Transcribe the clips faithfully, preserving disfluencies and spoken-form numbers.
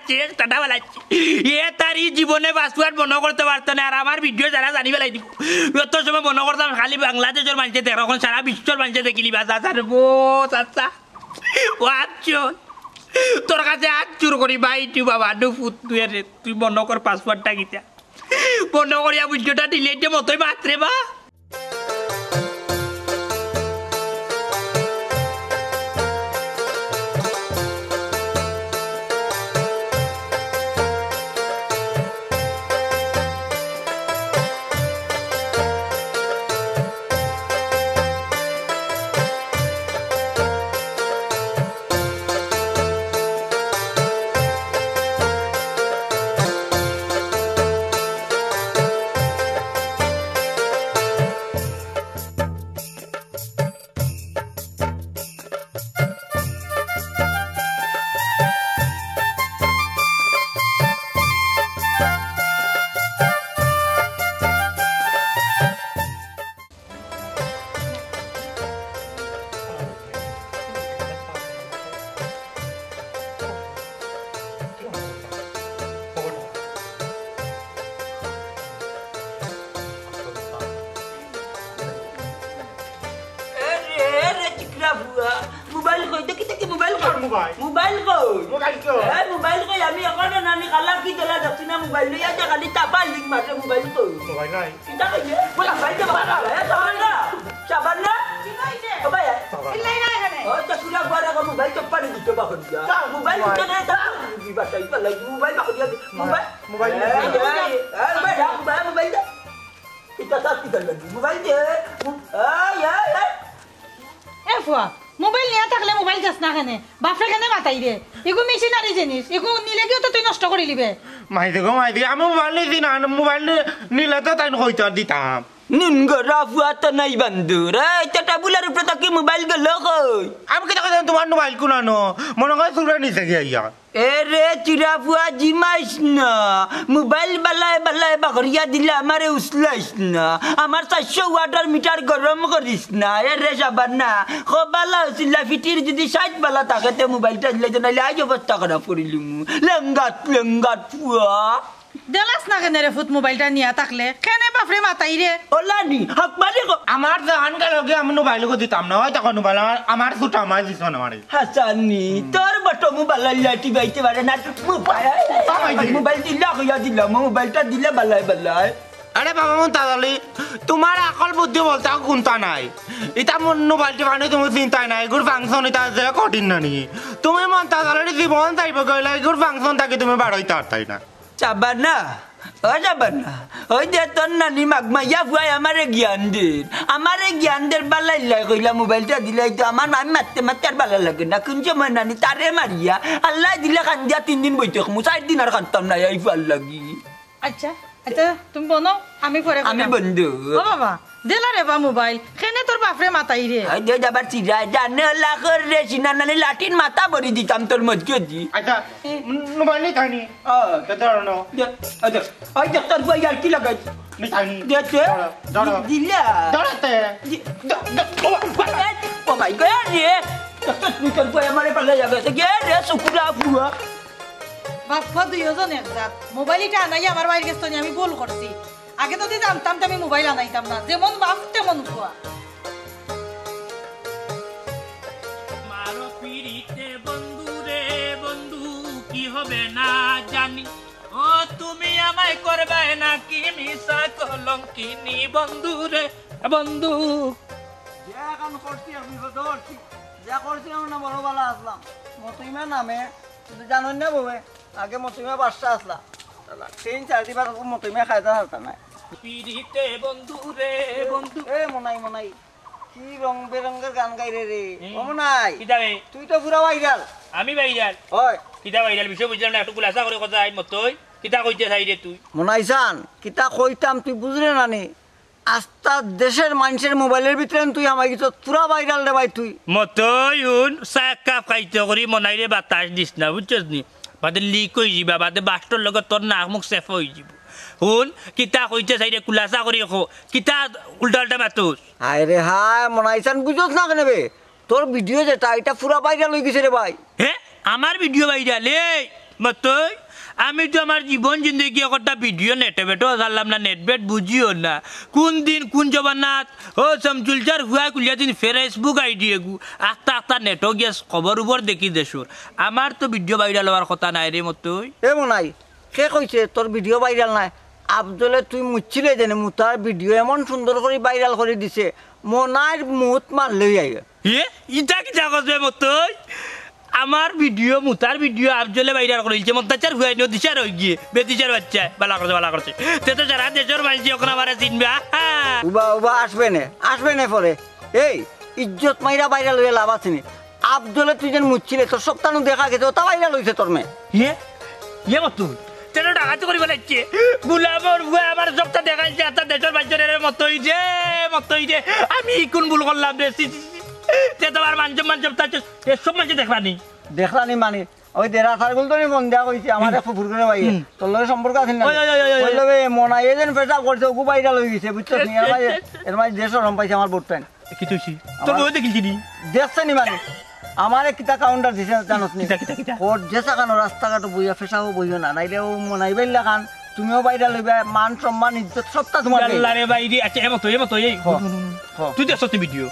শেষ, টাটা বালাইছি। এ তার ই জীবনে পাসওয়ার্ড মনো করতো পারতো না, আর আমার ভিডিও যারা জানি ফালাই দিবো। অত সময় মনো করতাম খালি বাংলাদেশর মানষে দেখরা, অখন সারা বিশ্বর মানষে দেখিলিবা। চাচার বো, চাচা। ও আচ্ছা, তোর কাছে আত জোর করি ভাই, তুই বাবা, নু ফুত তুই রে, তুই মনো কর পাসওয়ার্ডটা কিতা। মনো করিয়া ভিডিওটা ডিলিট দে মতই মাত রে বা। এ রে, এ রে, চিকরা ফুয়া। মোবাইল কই? দেখি, দেখি, মোবাইল কই? মোবাইল। মোবাইল কই? মোবাইল কই? এ, মোবাইল কই? আমি অখনো নানি কালা কি দলা দেখছি না মোবাইল লইয়া যে খালি চাপা লিক মারে মোবাইল কই? মোবাইল নাই। কিতা কইছে? বলা, ভাই, যে বাবা, এ, সাবান না? সাবান না? ও ভাই, এ। সাবান। চিল্লাই না এখানে। ও, তো পুরা ঘর এখন মোবাইল তো পানি দিতে বাহন দিয়া। মোবাইল দিতে না, তা দিবা, তাই পালাই, মোবাইল বাহন দিয়া, মোবাইল। মোবাইল এ, নিয়ে এ, এ, ভাই, রাখ, ভাই, মোবাইল দে। এটা তার কিতা লাগি? মোবাইল দে। মো-, এই, এই, এই। এ ফুয়া, মোবাইল নিয়া থাকলে মোবাইল দেস না কেনে? বাপরে কেনে মাতাই রে? ইগু মেশিনারি জিনিস, ইগু নিলে গিয়ে তো তুই নষ্ট করি লিবে। মাই দেখো, মাই দেখো, আমি মোবাইল নিছি না, মোবাইল নি-, নিলে তো তাই কইতে দিতাম। নুনগরা ফুয়া তো নাই বান্দর, এই তো টেবুলর উপরে থাকি মোবাইল গেল কই? আমি কিতা কইতাম, তোমার মোবাইল কুনানো? মনো কয় চুরে নিছে গিয়া ইয়া। এ রে, চুরা ফুয়া, জিমাইস না। মোবাইল বালায় বালায় বাগরিয়া দিলে আমারে উসলাইস না। আমার চাইরশো ওয়াটর মিটার গরম করিস না। এ রে, সাবান না। কবালা উসিল্লা ফিটির যদি ষাইট বালা থাকে, তে মোবাইলটা দিলে যে নাইলে আজ অবস্থা খারাপ করিলিমু। লেঙ্গাত, লেঙ্গাত ফুয়া। দেলাস না কেনে রে ফুত মোবাইলটা নিয়া থাকলে? কেনে বাপরে মাতাই রে? ওলা নি, হক মারি গো। আমার জাহান গেল গিয়া আমি মোবাইল গো দিতাম না, ওই দেখো মোবাইল আমার, আমার ছুটা মাই দিছ না মারি। হাসানি, হুম। তোর বটো মোবাইল লাইটি বাইতে পারে না, তুই মোবাইল, তামাই দে। মোবাইল দিলা কইয়া দিলাম, মোবাইলটা দিলে বালায় বালায়। আরে বাবা মন্তাজ আলী, তোমার আকল বুদ্ধি বলতে আর কুন্তা নাই। ইতা মন মোবাইল টিপানি তুমি চিন্তায় নাই, এগুর ফাংশন ইতা যে কঠিন না নি। তুমি মন্তাজ আলীর জীবন যাইব গইলা, এগুর ফাংশন থাকি তুমি বারইতে পারতাই না। চাবা না, ও চাবা না। ওই দে তোর নানি মাগমাইয়া ফুয়ায় আমারে জ্ঞান দের। আমারে জ্ঞান দের বালাইল্লাই কইলা মোবাইলটা দিলাই তো আমার মা-, আমি মারতে মারতে আর বালা লাগে না। কোন সময় নানি তারে মারিয়া, আল্লায় দিলে কান্দিয়া তিন দিন বই থাকমু, চাইর দিন আর কান্দতাম না, এই ফুয়ার লাগি। আচ্ছা, আচ্ছা, তুমি বনো, আমি পরে আমি কইতাম। বন্ধু। ও বাবা, দেলা রে বা মোবাইল, কেনে তোর বাপরে মাতাই রে? ওই দে আবার চিরাই, জানে লাখর রে, সিনা নানি লাঠির মাথা ভরি দিতাম তোর মধ্যে দি। আচ্ছা, মোবাইল নেই তানি? ও। তো ধরো না। দে, ওই দে, ওই দে, তোর বই আর কি লাগাই? নেই তানি? দে, দে। ধরো, ধরো। দি-, দিলা। ধরো তে। দি-, দ-, দ-, ও বাবা। ও ভাই, গয়া রে। দে, দে, তুই তোর বই আমারে পাল্লা যাবে। দে, গয়া রে, শুকুরা ফুয়া। বাপ্পা দুইজন এক জাত। মোবাইল ইটা আনাই আমার বাইর গেছ তনি আমি ভুল করছি। আগে যদি জানতাম তে আমি মোবাইল আনাইতাম না। যেমন বাপ তেমন ফুয়া। মারো পিরিতে বন্ধু রে বন্ধু, কি হবে না জানি। ও তুমি আমায় করবে নাকি মিছা কলঙ্কিনী বন্ধু রে বন্ধু। যে এখন করছি আমি ধরছি, যে করছি আমরা বড় বালা আসলাম। মতিমা নামে, তুই জানোস না বউয়ে? আগে মতিমা বাদশা আসলা। তিন চার দিবার মতিমা খাইতে হারতা নাই। পিরিতে বন্ধু রে বন্ধু। এ মনাই, মনাই, কি রং বেরঙের গান গাই রে রে। হুম। ও মনাই, কিতা রে? তুই তো পুরা ভাইরাল। আমি ভাইরাল? হয়। কিতা ভাইরাল? বিষয় বুঝলাম না, একটু খুলাসা করে কথা আই মতই। কিতা কইতে চাই রে তুই? মনাই চান, কিতা কইতাম তুই বুঝরে না নি? আস্তা দেশের মানষের মোবাইলর ভিতরে তুই আমার কিছু পুরা ভাইরাল রে ভাই তুই। মতই হুন, চা এক কাপ খাইতে করি মনাইরে বাতাস দিস না, বুঝছস নি? বাদে লিক অই যিবা, বাদে বাস্টর লগে তোর নাক মুখ সেফ অই যিবো। হুন, কিতা কইতে চাই রে, খুলাসা করি ক, কিতা উল্টা উল্টা মাতস? হায় রে হায়, মনাইছান বুঝছস না কেনে বে? তোর ভিডিও যেটা, এটা পুরা ভাইরাল অই গেছে রে ভাই। হে? আমার ভিডিও ভাইরাল? এই মতই, আমি তো আমার জীবন জিন্দেগি একটা ভিডিও নেটে বেটো ছাড়লাম না, নেট বেট বুঝিও না। কোন দিন কোন জমানাত ও সমচুলচার হুয়া খুলিয়া দিন Facebook আইডি এগু আখতা আখতা নেটও গিয়া খবর উবর দেখি দেশর। আমার তো ভিডিও ভাইরাল হওয়ার কথা নাই রে মতই। এ মনাই, কে কইছে তোর ভিডিও ভাইরাল নাই? আফজলে তুই মুচ্ছিলে যেনে মুতার ভিডিও এমন সুন্দর করি ভাইরাল করি দিছে, মনাইর মুত মারলেই আইবে। এ, ইটা কিতা কস বে মতই? আমার ভিডিও, মুতার ভিডিও আফজলে ভাইরাল করিলছে, মন্তাচার হুয়াইনো দিশার হই গিয়ে, বেদিশার বাচ্চা, বালা করছে, বালা করছে। তে তো সারা দেশর মাইনষে অখন আমারে চিনবে, আহা। উবা, উবা, আসবে নে, আসবে নে পরে। এই, ইজ্জত মাইরা ভাইরাল হইয়া লাভ আছে নি? আফজলে তুই যেন মুচ্ছিলে, তোর সপ্তাহ দেখা গেছে, ওটা ভাইরাল হইছে তোর মেয়ে। ইয়ে, ইয়ে মতই, তেরো ডাকাতি করি বেলাইছে। গুলামর বুয়া আমার সপ্তাহ দেখাইছে, আচ্ছা দেশর বাচ্চারে রে মতই রে, মতই রে। আমি কোন ভুল করলাম রে? ছি, ছি, ছি। তে তোমার মান সম্মান সপ্তাহ আছে, এ সব মানষে দেখলানি। দেখলানি মানে, ওই যে রাস্তার গুল তো নি মন দেয়া কইছে, আমার এক ফুফুর করে ভাই, হুম। তোর লগে সম্পর্ক আছে না? ওই, ওই, ওই, ওই, ওই। কইলো বে, মনাই এ যেন পেশাব করছে, ওগু ভাইরাল হই গেছে, বুঝছস নি? এ, আমার এ, এ, এ। এর মাঝে যে শরম পাইছে আমার বউত টাইম। কিতা অইছে? তোর আমার বউয়ে দেখিলছে নি? দেখছে নি মানে? আমারে কিতা কাউন্টার দিছে জানোস নি? কিতা, কিতা, কিতা? ওর যে সাকানো রাস্তাঘাটো বইয়া পেশাবো বইও না, নাইলে ও মনাই বেল্লা খান, তুমিও ভাইরাল হইবা, মান সম্মান ইজ্জত সবটা তোমার আল্লাহ রে ভাই রে, আচ্ছা, এমন তো, এমন তো, এই, হ, হুন, হুন, হুন। হ। তুই দেখছস তো ভিডিও?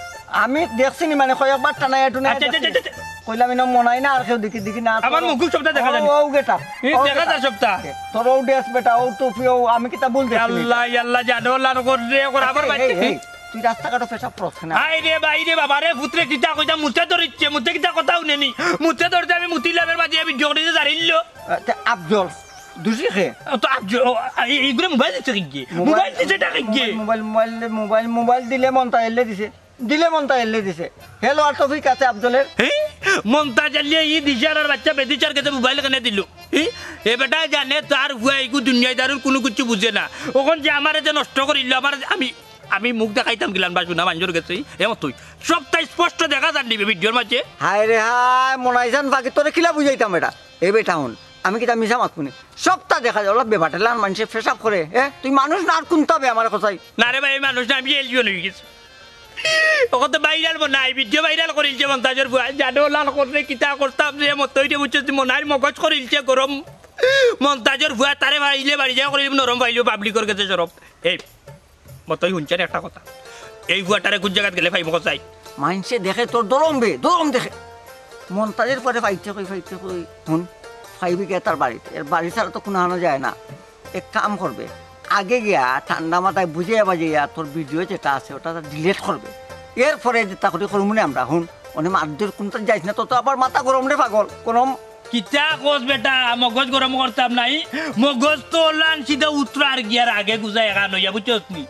আমি দেখছি নি মানে কয়েকবার টানাই একটু না আচ্ছা, আচ্ছা, দেখছি। আচ্ছা, আচ্ছা। কইলাম ইনো মনাই না আর কেউ দেখি, দেখি না। আমার মুখ সবটা দেখা যায় নি। ও, ও গেটা। এই ও দেখা গেটা। যায় সবটা। তোর ও ড্রেস বেটা, ও টুপি, ও আমি কিতা ভুল দেখছি নি? আল্লাহ, আল্লাহ, জানো, আল্লাহ করে রে, করে আবার এই, বাইতে। এই, এই। তুই রাস্তাঘাটো পেশাব করস না। আয় রে ভাই রে বাবা রে, পুতরে কিতা কইতা, মুতে ধরিচ্ছে, মুতে কিতা কথা হুনে নি? মুতে ধরতে আমি মুতিলাম, এর মাঝে আমি জড়িয়ে জারিল। আহ, তে আফজল, দুষী খে? ও তো আফজল, ও, আ, এই, এইগুলো মোবাইল দিছে কি? মোবাইল মোবাইল দিছে এটা কি? মোবাইল, মোবাইল, মোবাইল, মোবাইল দিলে মন্তাজে দিছে। দিলে মন্তাজে দিছে। হ্যালো, আর তৌফিক আছে আফজলের? হে? মন্তাজে ই দিশার আর বাচ্চা বেদিশার কাছে মোবাইল কেনে দিল? হে? এ বেটা জানে তার হুয়া এগু দুনিয়াদারুর কোনো কিছু বুঝে না। অখন যে আমারে যে নষ্ট করিল, আমার আমি আমি মুখ দেখাইতাম গিলান বা শুনা মাঞ্জুর গেছে, এমন তুই। সবটা স্পষ্ট দেখা যার নিবে ভিডিওর মাঝে। হায় রে হায়, মনাইজান ফাঁকি তোরে কিলা বুঝাইতাম এটা? এ বেটা হুন, আমি কিতা মিছা মাত শুনি? সবটা দেখা যায়, ওলা বেবাটেলার মানষে পেশাব করে, এ? তুই মানুষ না আর কোনটা বে আমার কথাই? না রে ভাই, এই মানুষ না, আমি এলিয়ন হয়ে গেছি। ওকে তো ভাইরাল মনাই, ভিডিও ভাইরাল করিলছে মন্তাজর বুয়া, জানো লাল করলে কিতা করতাম রে, মতো হইতে বুঝছো তুই মনাইর মগজ করিলছে গরম। মন্তাজর বুয়া তারে ভাইলে বাড়ি যায় করিল নরম পাইলেও পাবলিকর গেছে সরব। এই মতই হুনছেন একটা কথা, এই হুয়াটারে কোন জায়গাত গেলে পাইব কোথায়? মাইনষে দেখে তোর দরম বে, দরম দেখে। মন্তাজের পরে পাইতে কই, পাইতে কই, হুন, পাইবি গিয়া তার বাড়িত। এর বাড়ি ছাড়া তো কোনো হানো যায় না। এক কাম করবে, আগে গিয়া ঠান্ডা মাথায় বুঝিয়া বাজিয়া তোর ভিডিও যেটা আছে ওটা ডিলিট করবে। এরপরে যেটা করি করমু নে আমরা, হুন, অনে মারধর কোনটা যাইস না, তো তো আবার মাথা গরম রে পাগল, গরম। কিতা কস বেটা, মগজ গরম করতাম নাই, মগজ তো ওলান সিধা উতরার গিয়ার আগে গুজা এখান হইয়া, বুঝছস নি?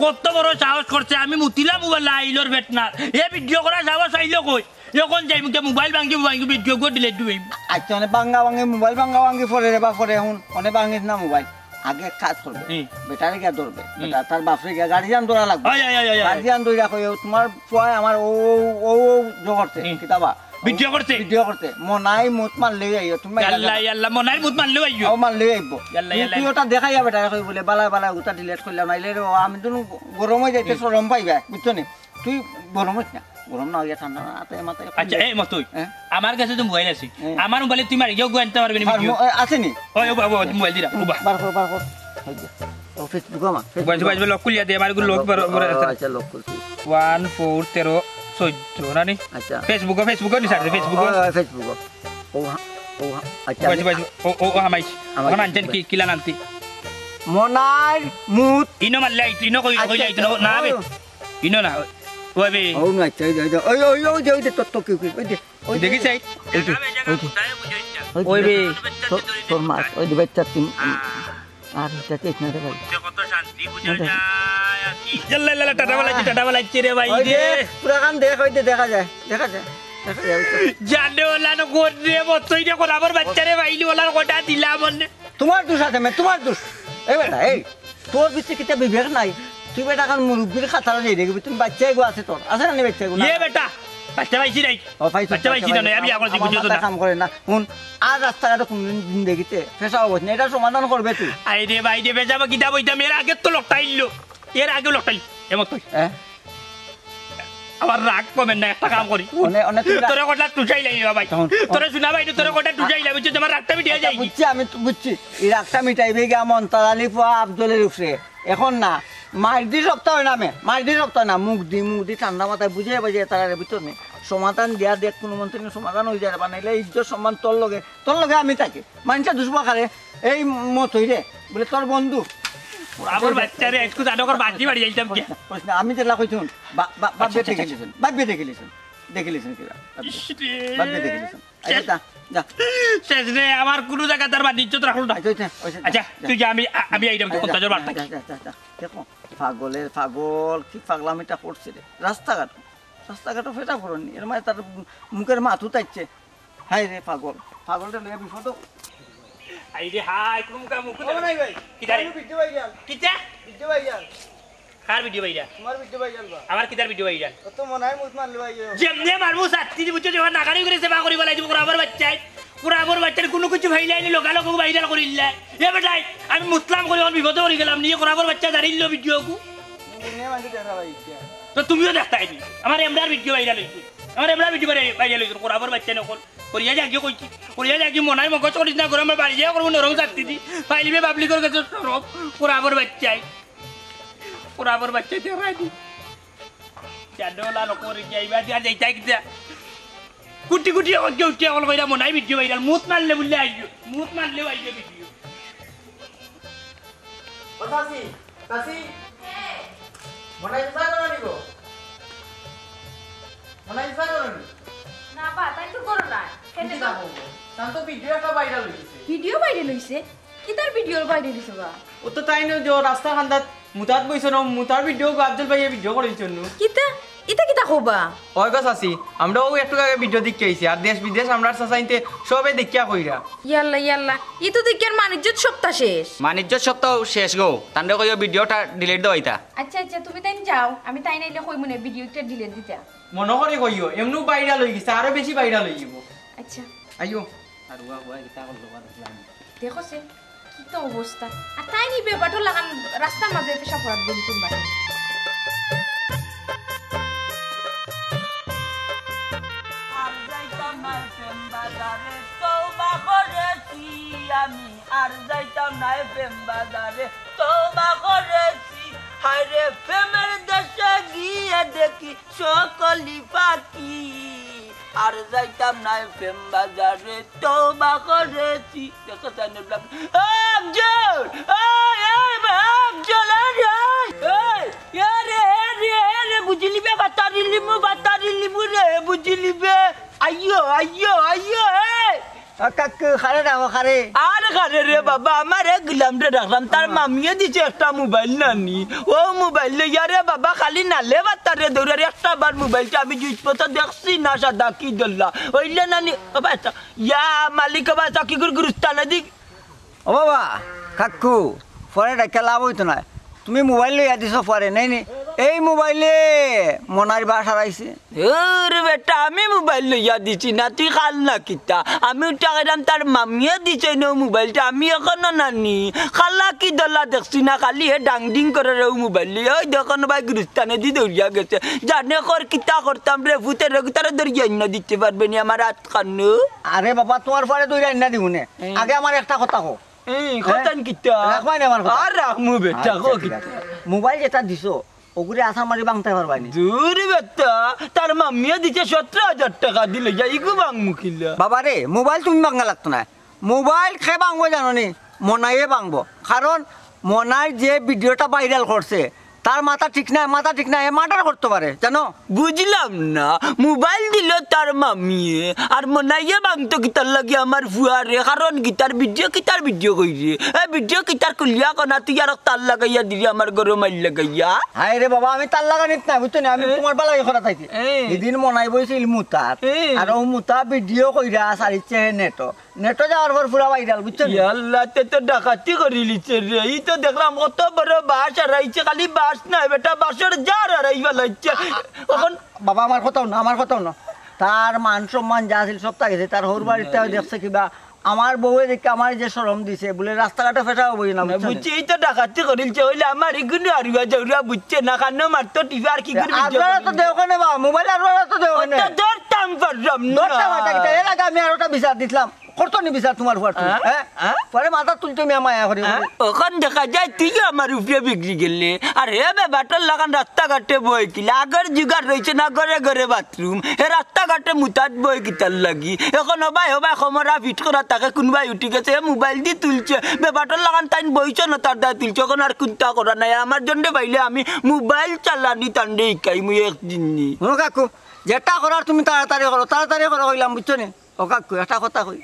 কত বড় সাহস করছে, আমি মুতিলাম উবা লাইলর বেটনার, এ ভিডিও করা সাহস আইলো কই? এখন যাই মুখে মোবাইল ভাঙ্গি ভাঙ্গি ভিডিও গো ডিলিট দিবাই। আচ্ছা, অনে ভাঙ্গা ভাঙ্গি মোবাইল ভাঙ্গা ভাঙ্গি পরে রে বা পরে এখন, অনে ভাঙ্গিস না মোবাইল। আগে এক কাজ করবে, হুম। বেটারে গিয়া ধরবে, হুম। বেটা তার বাপরে গিয়া গার্ডিয়ান ধরা লাগবে। ওই, ওই, ওই, ওই, ওই। গার্ডিয়ান ধরা কই, "ও, তোমার পুয়ায় আমার ও, ও, ও, ও জো করছে, হুম। কিতাবা?" ভিডিও করছে? ভিডিও করতে। মনাই মুত মারলে যাইও, তুমি মাইরা ইয়াল্লা, যাও। ইয়াল্লা, মনাইর মুত মারলেও আইও। ও মারলে আইব। ইয়াল্লা, তুমি, ইয়াল্লা। তুই ওটা দেখাইয়া বেটারে কই বলে, "বালা, বালা, ওটা ডিলিট করলাম, নাইলে রে, ও, আমি তো গরম হয়ে যাইতে হুম। শরম পাইবা, বুঝছো নি?" তুই গরম হইস না, গরম না হইয়া ঠান্ডা না, হাতে মাথায় আচ্ছা, এই মতই, হ্যাঁ? আমার কাছে তো মোবাইল আছে। হ্যাঁ। আমার মোবাইলে তুই মারি যাও, গো আনতে পারবি না আর ভিডিও। মো-, এ, আছে নি? ওই, ওবা, ওবা, মোবাইল দিরা, ওবা। বার কর, বার কর। ওই যে। ও, Facebook আমার, Facebook। মোবাইল, মোবাইল লক খুলিয়া দে, আমার এগুলো লক লক, বড়, বড় ও, আছে। আচ্ছা, লক করছি। ওয়ান ফোর তেরো চোদ্দ, না নি? আচ্ছা। Facebook, Facebook নি স্যার, Facebook। ও, ও, Facebook। ও, হা-, ও, হা-, আচ্ছা, ওবা, আমি ওবা, ও, ও, ও, হামাইছি। আমার ওখানে আনছেন কি, কিলা নামতি? মনার মুত। ইনো মারলে আইতো, ইনো কই, আচ্ছা, কই আইতো, আচ্ছা, না বে। ও। ইনো না, ওই বে। ও না, আচ্ছা, ওই, ওই, ওই, ওই, ওই, ওই, ওই, তোর তো কেউ, কেউ, ওই যে, ওই যে। দেখিস এই? ওই যে, ওই যে। ওই বে। তোর, তোর মাছ, ওই যে বাচ্চা তিন, আর এটা ঠিক না রে ভাই। কত শান্তি বুঝা যায় আর কি। ইয়াল্লা, ইয়াল্লা, টাটা বালাইছি, টাটা বালাইছি রে ভাই ওই যে, রে। পুরাখান দেখ, ওই যে দেখা যায়, দেখা যায়, দেখা যায়, ওই তো। জানে ওলান কোন রে, মতই রে, কোন আমার বাচ্চা রে ভাই, ওলান কোটা দিলাম অনে। তোমার দোষ আছে, মে, তোমার দোষ। এই বেটা, এই, তোর ভিতরে কিতা বিবেক নাই? তুই বেটা এখন মুরব্বির খাতারা যাই দেখবি, তুমি বাচ্চা এগো আছে তোর, আছে না নি বাচ্চা এগো? না? এ বেটা, বাচ্চা পাইছি নাই। ও, পাইছো, বাচ্চা পাইছি না, পাইছো। আমি আমার আবার মাথায় বুঝছো না। কাম করে না। হুন, আর রাস্তাঘাটে কোনদিন জিন্দেগিতে ফেসা হবো না, এটা সমাধান করবে তুই। আই রে ভাই রে, বেজা বা কিতা বইতাম, এর আগে তো লোকটা আইলো, এর আগে লোকটা আইলো, এমন তুই। হ্যাঁ? আমার রাগ কমের না, একটা কাম করি। অনে, অনে তুমি রা- তোরে কটা টুসাইলাই রে ভাই। তখন তোরে শোনা ভাই, তোরে কটা টুসাইলাই, বুঝছো? আমার রাগটা মিটিয়া আচ্ছা, যাই। বুঝছি, আমি তো বুঝছি। এই রাগটা মিটাইবে গিয়া মন্তাজ আলী ফুয়া আফজলের উপরে। এখন না, মাইর দি সপ্তাহ হয় না মে, মাইর দি সপ্তাহ না, মুখ দি, মুখ দি ঠান্ডা মাথায় বুঝে বাজে তারা রে ভিতর নেই। সমাধান দিয়া দেখ, কোনো মন্ত্রী সমাধান হয়ে যায়, বানাইলে ইজ্জত সম্মান তোর লগে, তোর লগে আমি থাকি। মানুষের দুষ্পা খারে, এই মত হইরে, বলে তোর বন্ধু। ওরা আমার বাচ্চা রে, একটু জানো কর বাজি বাড়ি যাইতাম কি? করিস না, করিস না, আমি যেটা কইছি হুন, বা-, বা-, আচ্ছা, বাপে আচ্ছা, দেখিলিছেন, বাপে দেখিলিছেন, দেখিলিছেন কি বা-, বাপে। ইস রে। বাপে দেখিলিছেন। আচ্ছা, যা, যা। শেষ রে, আমার কোনো জায়গা তার বাণিজ্য তো রাখলো না। আচ্ছা, আচ্ছা, আচ্ছা, আচ্ছা, যা, তুই যা, আমি, আ-, আমি আইলাম যা, যখন যা, তাজর যা, বাড়ি যা, থাকি। যা, যা, যা। দেখো, পাগলের পাগল, কি পাগলামিটা করছে রে। রাস্তাঘাট, রাস্তাঘাটও ফেটা পড়নি। এর মানে তার মুখের মাথু তাইছে। হায় রে পাগল, পাগলটা লইয়া বিপদ। আই রে হায়, কোন মুখে মুখ ও নাই ভাই, কিতা রে? আমি ভিডিও ভাইরাল। কিতা? Video viral. কার ভিডিও ভাইরাল? তোমার ভিডিও ভাইরাল বা? আমার কিতার ভিডিও ভাইরাল? ও তো মনে হয় মুখ মারলো ভাই ও। যেমনে মারবো, সাত্তি দি বুঝছো, যখন নাগারি করে সেবা করি বলাই দিব, কোরআবর বাচ্চায়। কোরআবর বাচ্চার কোনো কিছু ভাইলাই নি, লোকালোক ভাইরাল করিলাই। এ বেটাই, আমি মুতলাম করি, আমার বিপদে পড়ি গেলাম, নিয়ে কোরআবর বাচ্চা জানিল ভিডিও কু। দুনিয়া মানুষ দেখা ভাই, ইচ্ছা। তো তুমিও দেখতায় নি, আমার এমরার ভিডিও ভাইরাল হইছে। আমার এমরার ভিডিও ভাইরাল হইছে, কোরআবর বাচ্চা নকল। করিয়া যাগি কইছি, করিয়া যাগি মনাই মগজ করিস না, করে আমার বাড়ি যাওয়া করবো নরম শাস্তি দি। পাইলিবে পাবলিকর কাছে সরব, কোরআবর বাচ্চাই, কোরআবর বাচ্চাই দেখাই দি। চাড্ডওয়ালা নকল করি যাইবা, দিয়া যাইতাই কিতা? কুটি কুটি অজ্ঞ উঠে অকল কইরা মনাই ভিডিও ভাইরাল, মুত মারলে বুললে আইও, মুত মারলেও আইও ভিডিও। ও চাচি, চাচি। হে। মনাই চাচা করো নি গো? মনাই চাচা করো নি? না বা, তাই তো করো না। কেন কিতা গো? করবো? তান তো ভিডিও একটা ভাইরাল হইছে। ভিডিও ভাইরাল হইছে? কিতার ভিডিও ভাইরাল হইছে বা? ও তো তাইন যে রাস্তা খান্দাত মুতাত বইছে না, মুতার ভিডিও আফজল ভাইয়ে ভিডিও করেছেন নু। কিতা? ইতা কিতা কবা? ওই গো চাচি, আমরা ও একটু আগে ভিডিও দেখিয়া আইছি, আর দেশ বিদেশ আমরার চাচাইনতে সবে দেখিয়া কইরা। ইয়াল্লা, ইয়াল্লা, ই তো দেখিয়ার মানিজ্জত সপ্তাহ শেষ। মানিজ্জত সপ্তাহ শেষ গো, তানরে কইও ভিডিওটা ডিলিট দেওয়াইতা। আচ্ছা, আচ্ছা, তুমি তাইন যাও, আমি তাইন আইলে কইমুনে ভিডিওটা ডিলিট দিতা। মনো করি কইও, এমনেউ ভাইরাল হই গেছে, আরো বেশি ভাইরাল হই যাইবো। আচ্ছা। আইও। আর ওয়া ওয়া কিতা করলো বা দেখলাম। দেখো সে, কিতা অবস্থা। আর তাইন ই বেবাটো লাগান রাস্তার মাঝে পেশাব করার দিন কোন বাটে। আর যাইতাম না প্রেম বাজারে, তওবা করেছি আমি। আর যাইতাম না প্রেম বাজারে, তওবা করেছি। হায় রে, প্রেমের দেশে গিয়ে দেখি সকলি পাখি। আর যাইতাম না প্রেম বাজারে, তওবা করেছি। দেখো তাইন বললাম, "ও আফজল, ওই, এই আফজল, আরে, এই, এই, এ রে, এ রে, এ রে, বুঝলি বে, বাতারি লিমু, বাতারি লিমু রে, বুঝলি বে। আইও, আইও, আইও, এই।" ও কাকু, খারে না, ও খারে। আর খারে রে বাবা, আমার এক গুলাম রে রাখলাম, তার মামিয়ে দিছে একটা মোবাইল নানি। ও মোবাইল লইয়া রে বাবা, খালি নালে বাতারে দৌড়ার, একটা বার মোবাইলটা আমি জুইত পথে দেখছি না, সাদা কি দল্লা। ওইলে নানি, ও বাচ্চা, ইয়া মালিক, ও বাচ্চা, কি করে গুরুস্থানে দিক? ও বাবা, কাকু, পরে ডাকিয়া লাভ হইতো না। তুমি মোবাইল লইয়া দিছো পরে, নেই নি? এই মোবাইলে মনার বাস হারাইছে। ওরে বেটা, আমি মোবাইল লইয়া দিছি না, তুই খাল না কিতা? আমি উঠা গেলাম, তার মামিয়ে দিছে না মোবাইলটা, আমি এখনো নানি। খালা কি দলা দেখছি না, খালি হে ডাং ডিং করে রে মোবাইল লইয়া। ওই দেখো না ভাই, গুরুস্থানে দি দৌড়িয়া গেছে। জানে কর কিতা করতাম রে, ভূতে রে, তারা দৌড়িয়া না দিতে পারবে নি আমার হাত খানো। আরে বাবা, তোমার পরে দৌড়িয়া না দিমু নে। হুম। আগে আমার একটা কথা কও। এই, হ্যাঁ? কথা কিতা? রাখবাই না আমার কথা। আর রাখমু বেটা, আচ্ছা, কও ঠিক কিতা? আছে। মোবাইল যেটা দিছো, ওগুরে আছাড় মারি ভাঙতে পারবাই নি। দূর বেটা, তার মামিয়ে দিছে সতেরো হাজার টাকা দিলে, যা ইগু ভাঙমু কিলা? বাবা রে, মোবাইল তুমি ভাঙা লাগতো না। মোবাইল খে ভাঙবো জানো নি? মনাইয়ে ভাঙবো। কারণ মনাই যে ভিডিওটা ভাইরাল করছে, তার মাথা ঠিক নাই, মাথা ঠিক নাই, এ মার্ডার করতে পারে, জানো? বুঝলাম না, মোবাইল দিল তার মামিয়ে, আর মনাইয়ে ভাঙতো কিতার লাগি আমার ফুয়ারে? কারণ কিতার ভিডিও, কিতার ভিডিও কইরে? এ ভিডিও কিতার খুলিয়া কনা তুই আর তার লাগাইয়া দিলি আমার গরম মাইল লাগাইয়া? হায় রে বাবা, আমি তার লাগা নিত না, বুঝছো না? আমি এ? তোমার বালা করা থাকি। এ? সেদিন মনাই বইছিল মুতাত, এ? আর ও মুতা ভিডিও কইরা সারিছে নেটো। নেটো যাওয়ার পর পুরা ভাইরাল, বুঝছো নি? ইয়াল্লা, তে তো ডাকাতি করিলিছে রে। ই তো দেখলাম কত বড় বাস হারাইছে, খালি বাস নাই বেটা, বাসর জার হারাই ফালাইছে। অখন বাবা, আমার কথাও না, আমার কথাও না। তার মান সম্মান যা আছিল সবতা গেছে। তার হউর বাড়ির তাও দেখছে কিবা আমার বউয়ে দেখে আমার যে শরম দিছে, বলে রাস্তাঘাটে ফেটাও বই না, না, বুঝছো নি? বুঝছি, এই তো ডাকাতি করিলছে, অইলে আমার ইগুনে আরুয়া জারুয়া বুঝছে না, কানো মারতো টিপে আর কি করে আর ভিডিও ওরা তো করিল? দেও কেনে বা, মোবাইল আর ওরা তো দেও কেনে। ওটা ধরতাম পারলাম না। ধরতাম পারতাম কিতা? এর আগে আমি আর ওটা বিচার দিছিলাম, করতো নি বিচার তোমার ফুয়ার তুই, হ্যাঁ? হ্যাঁ? হ্যাঁ? পরে মাথা তুলতে মিয়া মায়া করি হ্যাঁ? করি। অখন দেখা যায় তুইও আমার উপরে বিগড়ি গেলে, আর হে বেবাটর লাখান রাস্তাঘাটে বয় কিলা, আগর যুগ আর রইছে না, ঘরে ঘরে বাথরুম, হে রাস্তাঘাটে মুতাত বয় কিতার লাগি। অখন হবায় হবায় কমরা ফিট করা থাকে, কুনবায় উঠি গেছে, হে মোবাইল দি তুলছে, বেবাটর লাখান তাইন বইছে না, তার দায় তুলছে, অখন আর কুন্তা করা নাই। আমার জন্যে বাইলে আমি মোবাইল চালানি তান্ডে ইকাই মুই একদিন নি। হুনো কাকু, যেটা করার তুমি তাড়াতাড়ি করো, তাড়াতাড়ি করো কইলাম, বুঝছো নি? ও কাকু, একটা কথা কই,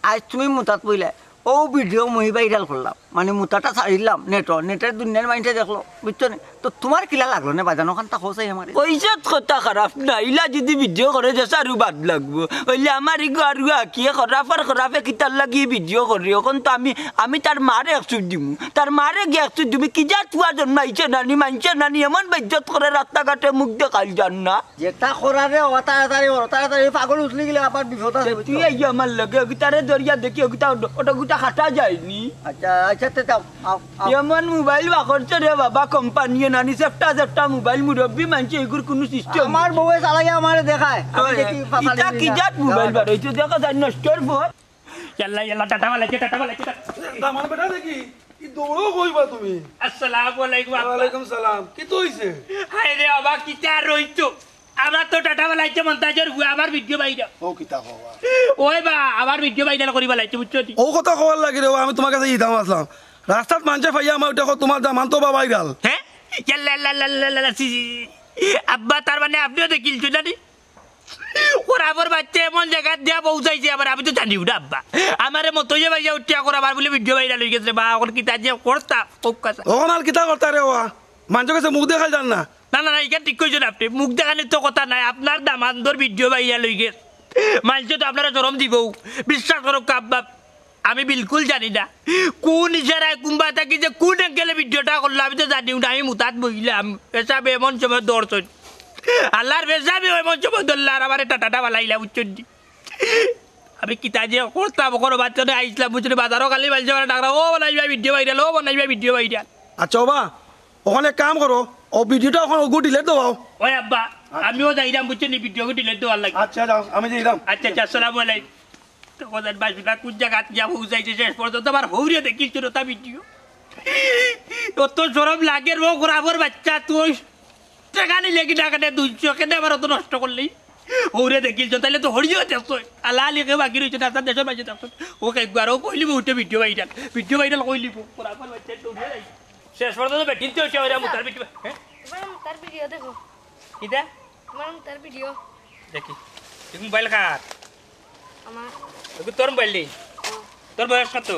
আইজ তুমি মুতাত বইলায়, অউ ভিডিও মুই ভাইরাল করলাম, মানে মুতাটা ছাড়িলাম নেটো, নেটের দুনিয়ার মাইনষে দেখলো, বুঝছো নি? তো তোমার কিলা লাগলো নে বাজান, অখানতা কও চাই আমারে। কইছত কথা খারাপ না, ইলা যদি ভিডিও করে যে সারু বাদ লাগবো, অইলে আমার ইগু আরুয়া কিয়ে খরাফর খরাফে কিতার লাগি ভিডিও করি, অখন তো আমি, আমি তার মারে একচুট দিমু, তার মারে গিয়া একচুট দিমু, কি জাত ফুয়া জন্মাইছে নানি, মানষে নানি, এমন বেইজ্জত করে রাস্তাঘাটে মুখ দেখাইল যার না। যেটা করারে ও তাড়াতাড়ি করো, তাড়াতাড়ি, পাগল উঠলি গেলে আবার বিপদ আছে, তে বুঝছো? তুই আইয়া আমার লগে, ওগুতারে ধরিয়া দেখি, ওগুতা, ওটা গুতা কাটা যায়নি। আচ্ছা, আচ্ছা, তে যাও, আও, আও। এমন মোবাইল বার করছে রে বাবা, কোম্পানিয়ে নানি, সেফটা সেফটা মোবাইল, মুরব্বি মানষে, এগুর কুনু সিস্টেম আমার বউয়ে চালাইয়া আমারে দেখায়, আমি ওই, দেখি, ইটা কি জাত মোবাইল বার হইছে, দেখা যায় নষ্টর ফোন। ইয়াল্লা, ইয়াল্লা, টাটা বালাইছে, টাটা বালাইছে, টাটা। দামান বেটা দেখি, ই দৌড়ও কইবা তুমি? আসসালামু আলাইকুম, আব্বা। ওয়ালাইকুম সালাম। কিতা অইছে? হায় রে বাবা, কিতা আর অইতো? আমরা তো টাটা বালাইছে মন্তাজর ফুয়া, আবার ভিডিও বাইরা। ও কিতা কওয়া? ওই বা, আবার ভিডিও বাইরা করি বালাইছে, বুঝছো নি? ও কথা কওয়ার লাগি রে, ও আমি তোমার কাছে ইদাম আসলাম। রাস্তাত মানষে পাইয়া আমার উঠে কও, তোমার দামান তো বাবা ভাইরাল। হ্যাঁ? ইয়াল্লা, ইয়াল্লা, ইয়াল্লা, ইয়াল্লা, ছি, ছি, ছি। আব্বা, তার মানে আপনেও দেখিলছো না নি? খরাফর বাইচ্চা এমন জাগাত দিয়া পৌঁছাইছে, আবার আমি তো জানিও না আব্বা। আমারে মতো যে ভাইয়া উঠিয়া খরাফর বুলে ভিডিও বাইরা লই গেছে বা, অখন কিতা যে করতা, খুব কাছে। অখন আর কিতা করতা রে ওয়া? মানষর গেছে মুখ দেখাইল যার না। না, না, না, ইখান ঠিক কইছইন আপনে। মুখ দেখানির তো কথা নাই, আপনার দামান্দর ভিডিও বাইরা লই গেছে। মানষে তো আপনারে শরম দিবো। বিশ্বাস করউক্কা আব্বা। আমি বিলকুল জানি না কুন ইশারায় কুনবা থাকি যে কুন অ্যাঙ্গেলে ভিডিওটা করলো, আমি তো জানিও না। আমি মুতাত বইলাম, পেশাবে এমন সময় ধরছইন, আল্লার পেশাবে এমন সময় ধরলা আর আমারে টাটাটা বালাইলা, বুঝছইন নি? আমি কিতা যে করতাম, করো বাচ্চা নিয়া আইছলাম, বুঝছইন নি? বাজারো খালি মানষে আমারে ডাকরা, "ও বনাইবা ভিডিও ভাইরাল, ও বনাইবা ভিডিও ভাইরাল।" আচ্ছা, ওবা, অখন এক কাম করো, ও ভিডিওটা অখন ওগু ডিলিট দেও। ওই আব্বা, আমিও যাইরাম, বুঝছইন নি? ভিডিও ওগু ডিলিট দেওয়ার লাগি। আচ্ছা, যাও, আমি যাইরাম। আচ্ছা, আচ্ছা, আসসালামু আলাইকুম। তখন আর বাঁচবো না, কোন জাগাত গিয়া পৌঁছাইছে, শেষ পর্যন্ত আমার হৌরে দেখিলছো নি ওটা ভিডিও। অত শরম লাগে রে, খরাফর বাইচ্চা তুই। টেকা নিলে কি টাকা দে দুইশো, কেনে আবার অত নষ্ট করলি? হৌরে দেখিলছো, তাইলে তো হরিও দেখছো। আল্লাহ আলী কেউ বাকি রইছে না, আপনার দেশর মাঝে দেখছো। ও একবার ও কইলিবো উঠে ভিডিও ভাইরাল, ভিডিও ভাইরাল কইলিবো। খরাফর বাইচ্চা দৌড়িয়া যাই। শেষ পর্যন্ত বেটিন তো হইছে, ওরা মুতার ভিডিও, হ্যাঁ? তোমার মুতার ভিডিও দেখো। কিতা? তোমার মুতার ভিডিও। দেখি। তুই মোবাইল কার? আমার। ওগু তোর মোবাইল নি? হ্যাঁ। তোর বয়স কত?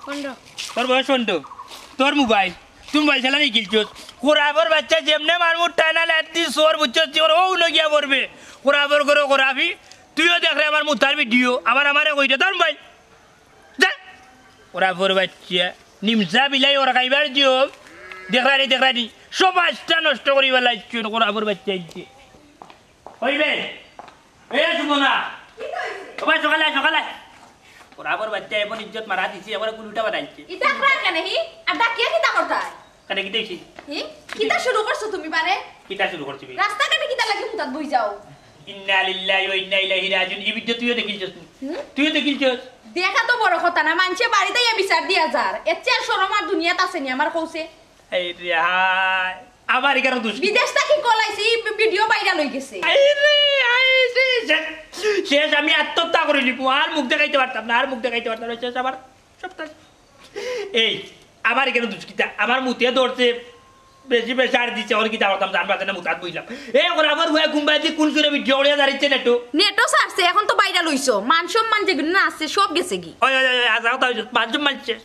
পনেরো। তোর বয়স পনেরো? তোর মোবাইল? তুই মোবাইল চালানি শিখছস? খরাফর বাইচ্চা যেমনে মারমু টানা লাত্তি চোর বুঝছস, চোর ও উনো গিয়া পড়বে। খরাফর করো খরাফি, তুইও দেখরে আমার মুতার ভিডিও, আবার আমারে কইরে তোর মোবাইল। যা। খরাফর বাইচ্চা, নিমসা বিলাই ওর খাইবার জিও। দেখরানি, দেখরানি, সমাজটা নষ্ট করিবার লাগছইন খরাফর বাইচ্চা আইছে। অইবে? এ সুমনা। কিতা অইছে? ও ভাই, সকালে আয়, সকালে আয়। খরাফর বাইচ্চা এমন ইজ্জত মারা দিছি, এবারে কুলুটা বানাইছে। ইতা আপনার কেনে হি? আর ডাকিয়া কিতা করতায়? কেনে কিতা অইছে? হি? কিতা শুরু করছো তুমি বারে? কিতা শুরু করছি বে? রাস্তাঘাটে কিতা লাগি মুতাত বই যাও? ইন্না লিল্লাহি ওয়া ইন্না ইলাইহি রাজিউন। ই ভিডিও তুইও দেখিলছস নি? হুম? তুইও দেখিলছস? দেখা তো বড় কথা না, মানষে বাড়িত আইয়া বিচার দিয়া যার। এর চেয়ে আর শরম আর দুনিয়াত আছে নি আমার কওছে? এই রে হায়, আমার ইখানো দুষ কি? বিদেশ থাকি কল আইছে, ই ভিডিও ভাইরাল অই গেছে। এই রে, এই রে, শেষ, শেষ, আমি আত্মহত্যা করিলিমু, আর মুখ দেখাইতে পারতাম না, আর মুখ দেখাইতে পারতাম না, শেষ আমার সব শেষ। এই, আমার ইখানো দুষ কিতা? আমার মুতে ধরছে, বেশি pressure দিছে, অখন কিতা করতাম, জান বাঁচে না, মুতাত বইলাম। এ, খরাফর ফুয়ায় কুনবায়দি কুন সুরে ভিডিও করিয়া জারিছে নেটো। নেটো ছাড়ছে, অখন তো ভাইরাল অইছো, মান সম্মান যেগুন আছে, সব গেছেগি। ওই, ওই, ওই, ওই, আচ্ছা, কথা অইছে, মান সম্মান শেষ।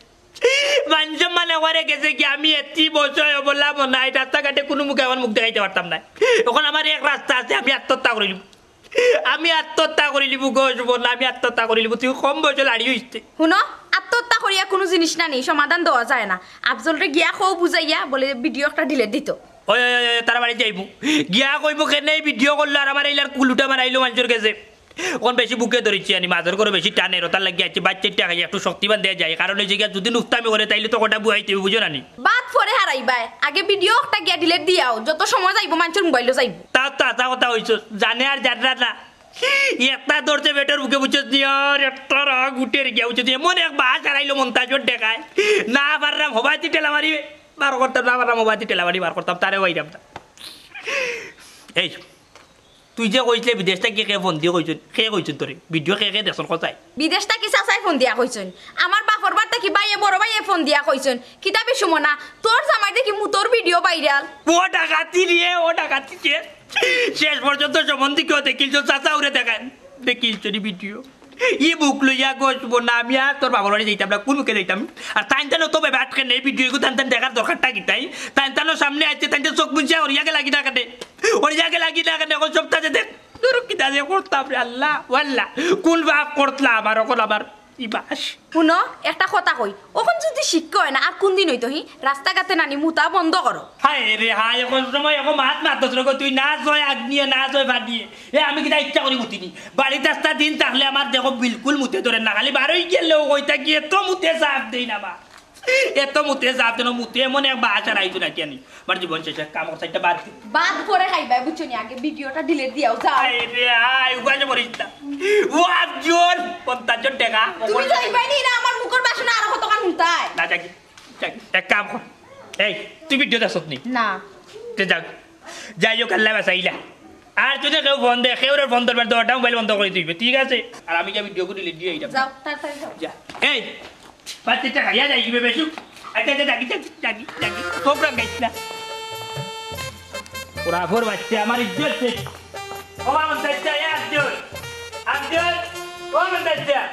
মান সম্মান একবারে গেছেগি, আমি এত্তি বছর অবলা মনাই, রাস্তাঘাটে কুনু মুখে আমার মুখ দেখাইতে পারতাম না। অখন আমার এক রাস্তা আছে, আমি আত্মহত্যা করিলিমু। আমি আত্মহত্যা করিলিমু গো, সুবর্ণা, আমি আত্মহত্যা করিলিমু। তুই কম বয়সে লাড়ি অইছে। হুনো, আত্মহত্যা করিয়া কুনু জিনিস না নি, সমাধান দেওয়া যায় না। আফজলরে গিয়া কও বুঝাইয়া, বলে ভিডিও একটা delete দিতো। ওই, ওই, ওই, ওই, তার বাড়িত যাইমু। গিয়া কইমু, "কেনে ই ভিডিও করলো আর আমার এইলার কুলুটা বানাইলো মানষর গেছে।" অখন বেশি বুকে ধরিছে আনি, মাজর ঘরো বেশি টানে, ওটার লাগি আইছি, বাচ্চাটা খাই একটু শক্তিবান দেয়া যায়। কারণ অইছে গিয়া, যদি নুস্তামি করে, তাইলে তো কটা বুয়াইতে অইবো, বুঝো না নি? বাদ পরে হারাইবায়, আগে ভিডিও একটা গিয়া ডিলিট দিয়াও, যত সময় যাইবো মানষর মোবাইলও যাইবো। তা তো হাছা কথা কইছো, জানে আর জানরা না। একটা ধরছে বেটার বুকে, বুঝছস নি, আর একটা রাগ উঠের গিয়া, বুঝছস নি, এমন এক বাস হারাইলো মন্তাজর দেখায়, না পাররাম হবাইতি ঠেলা মারি বার করতাম, না পাররাম হবাইতি ঠেলা মারি বার করতাম, তারে বাইরাম না। এই, তুই যে কইছলে বিদেশ থাকি কে ফোন দিয়া কইছইন, কে কইছইন তোরে? ভিডিও কে কে দেখছইন কথায়? বিদেশ থাকি চাচায় ফোন দিয়া কইছইন। আমার বাপর বাড়ি থাকি ভাইয়ে, বড় ভাইয়ে ফোন দিয়া কইছইন। কিতা বে সুমনা, তোর জামাই দেখি মুতর ভিডিও ভাইরাল। ও ডাকাতি রে, ও ডাকাতি রে। শেষ পর্যন্ত সম্বন্ধী কেউ দেখিলছো, চাচা ওরে দেখায়। দেখিলছো নি ভিডিও? ই বুক লইয়া গো সুমনা, আমি আর তোর বাপর বাড়ি যাইতাম না, কোন মুখে যাইতাম? আর তাইন তানো তো বেবা আটকে নেই ভিডিও, এগু তান তান দেখার দরকারটা কিতাই? তাইন তানো সামনে আইছে, তাইন তান চোখ মুছে ওর ইয়াকে লাগি না কেনে? ওর ইয়াকে লাগি না কেনে? এখন সপ্তাহে দেখ, তোর কিতা যে করতাম রে আল্লাহ, ও আল্লাহ, কোন বাপ করতলা আমার, এখন আমার ই বাস। হুনো, একটা কথা কই, অখন যদি শিক্ষা অয় না, আর কুনদিন অইতো হি? রাস্তাঘাটে নানি মুতা বন্ধ করো। হায় রে হায়, এখন সময় এখন মাত মাতস রে গো, তুই না জয় আগ নিয়ে, না জয় ভাত দিয়ে। এ, আমি কিতা ইচ্ছা করি মুতি নি? বাড়িত আস্তা দিন থাকলে আমার দেখো বিলকুল মুতে ধরে না, খালি বারই গেলেও কইতা কি এত মুতে সাফ দেই না বা। এত মুতে সাফ দেন, মুতে এমন এক বাস আর আইতো নাকি আনি। আমার জীবন শেষ, এক কাম করছে, একটা বাদ দে। বাদ পরে খাইবায়, বুঝছো নি? আগে ভিডিওটা ডিলিট দিয়াও, যাও। আয় রে আয়, উগাজে মরিস না। ও আফজল, পঞ্চাশ জন টাকা। তুমি যাইবায় নি না, আমার মুখর বাসনা আরো কতক্ষণ হুনতায়? না, যাকি, যাকি। এক কাম কর। এই, তুই ভিডিও দেখছত নি? না। তে যাও। যাই হোক, আল্লাহ বাঁচাইলা। আর যদি কেউ ফোন দেয়, কেউরে ফোন ধরবার, দরটা মোবাইল বন্ধ করি দিবে, ঠিক আছে? আর আমি গিয়া ভিডিওগু ডিলিট দিয়া আইরাম। যাও, তাড়াতাড়ি যাও। যা। এই, বাচ্চাটা খাইয়া যাই কি বেশু? আচ্ছা, আচ্ছা, যাগি, যাগি, যাগি, যাগি। প্রোগ্রাম গাইছ না। ওরা ফোর বাচ্চা, আমার ইজ্জত শেষ। ও বাবা, বাচ্চা, এ আফজল। আফজল, ও বাবা, বাচ্চা।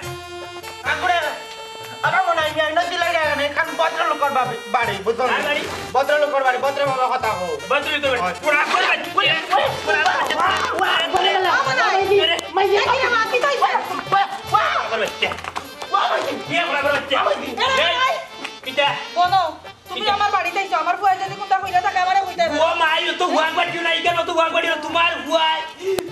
কাকুরে, আমার মনে হয় আমি নদী লাগে এখানে, কারণ ভদ্রলোকর বাড়ি, বাড়ি, বুঝছো না? কার বাড়ি? ভদ্রলোকর বাড়ি, ভদ্র বাবা কথা কো। ভদ্রলোকর বাড়ি। হয়। ওরা ফোর বাচ্চা, ওরা ফোর বাচ্চা। ওরা ফোর বাচ্চা। ওরা ফোর বাচ্চা। কিতা? বলো, তুমি কিতা? আমার বাড়িত আইছো, আমার ফুয়ায় যদি কুনতা কইরা থাকে, আমারে কইতা না। ও মাই, ও তো ফুয়া বাড়ি না, ইখান তো ফুয়া বাড়ি না, তোমার ফুয়ায়,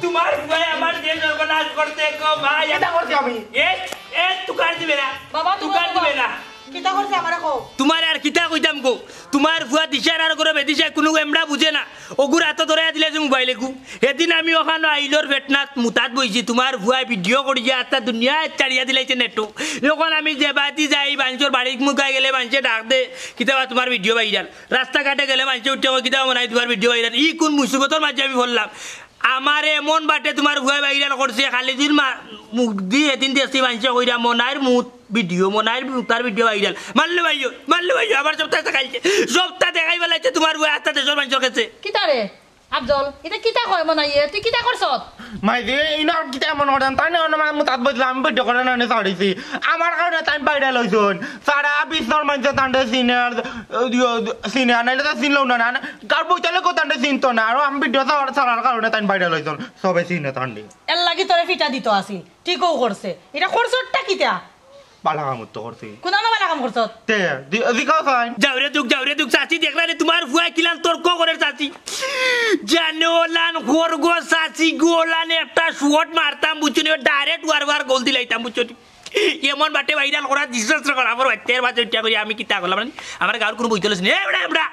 তোমার ফুয়ায় আমার যে সর্বনাশ করছে গো মাই। কিতা করছি আমি? এ, এ, তুকার দিবে না। বাবা, তুকার দিবে না। কিতা করছে আমারে কও। তোমার আর কিতা কইতাম গো? তোমার ফুয়া দিশার আর করে বেদিশায় কুনু এমরা বুঝে না। অগুর আতো ধরাইয়া দিলাইছে মোবাইল এগু। হেদিন আমি অখানো আইলর বেটনাত মুতাত বইছি, তোমার ফুয়ায় ভিডিও করিয়া আস্তা দুনিয়াত ছাড়িয়া দিলাইছে নেটো। অখন আমি যে বাদি যাই, মানষর বাড়িত মুখাই গেলে মানষে ডাক দে, "কিতাবা তোমার ভিডিও ভাইরাল।" রাস্তাঘাটে গেলে মানষে উঠে কয়, "কিতাবা মনে হয় তোমার ভিডিও ভাইরাল।" ই কোন মুসিবতর মাঝে আমি পড়লাম? আমারে এমন বাটে তোমার ফুয়ায় ভাইরাল করছে, খালি দিন মা-, মুখ দি হেদিন দেখছি মানষে কইরা, "মনাইর মুত ভিডিও, মনাইর মুতার ভিডিও ভাইরাল।" মারলো ভাইও, মারলো ভাইও, আবার সপ্তাহ দেখাইছে। সপ্তাহ দেখাই বেলাইছে তোমার ফুয়ায় আস্তা দেশর মানষর কাছে। কিতা রে? আফজল, ইতা কিতা কয় মনাইয়ে? তুই কিতা করছত? মাইজি, ইনো কিতা মনে করেন? তাই না, মানে, আমি তাত বইছিলাম, আমি ভিডিও করে না, ছাড়িছি। আমার কারণে তাই ভাইরাল হইছইন। সারা বিশ্বর মানষে তানরে চিনে আর, ইয়ো, চিনে আর, নাইলে তো চিনলেও না, না, না। কার বইতালে কো তানরে চিনতো না। আর আমি ভিডিও ছাড়ার, ছাড়ার কারণে তাই ভাইরাল হইছইন। সবে চিনে তানরে। এর লাগি তোরে ফিটা দিত আছিল। ঠিকও করছে। ইটা করছটা কিতা? বালা কাম তো করছি। কোন আনো বালা কাম করছত? তে, দি-, দিকাও চাই। যাও রে দুখ, যাও রে দুখ, চাচি দেখরা নি, তোমার ফুয়ায় কিলান তর্ক করের চাচি। জানো ওলান খোর গো চাচি গো, ওলান একটা শুয়ট মারতাম, বুঝছো নি? Direct ওয়ার ওয়ার গোল দিলাইতাম, বুঝছো নি? এমন বাটে ভাইরাল করা, Jesus রে করা, আমার বাচ্চার মাঝে উঠা করি আমি কিতা করলাম, মানে, আমার গাঁওর কুনু বইতল আছে নি? এ, এবড়া, এবড়া।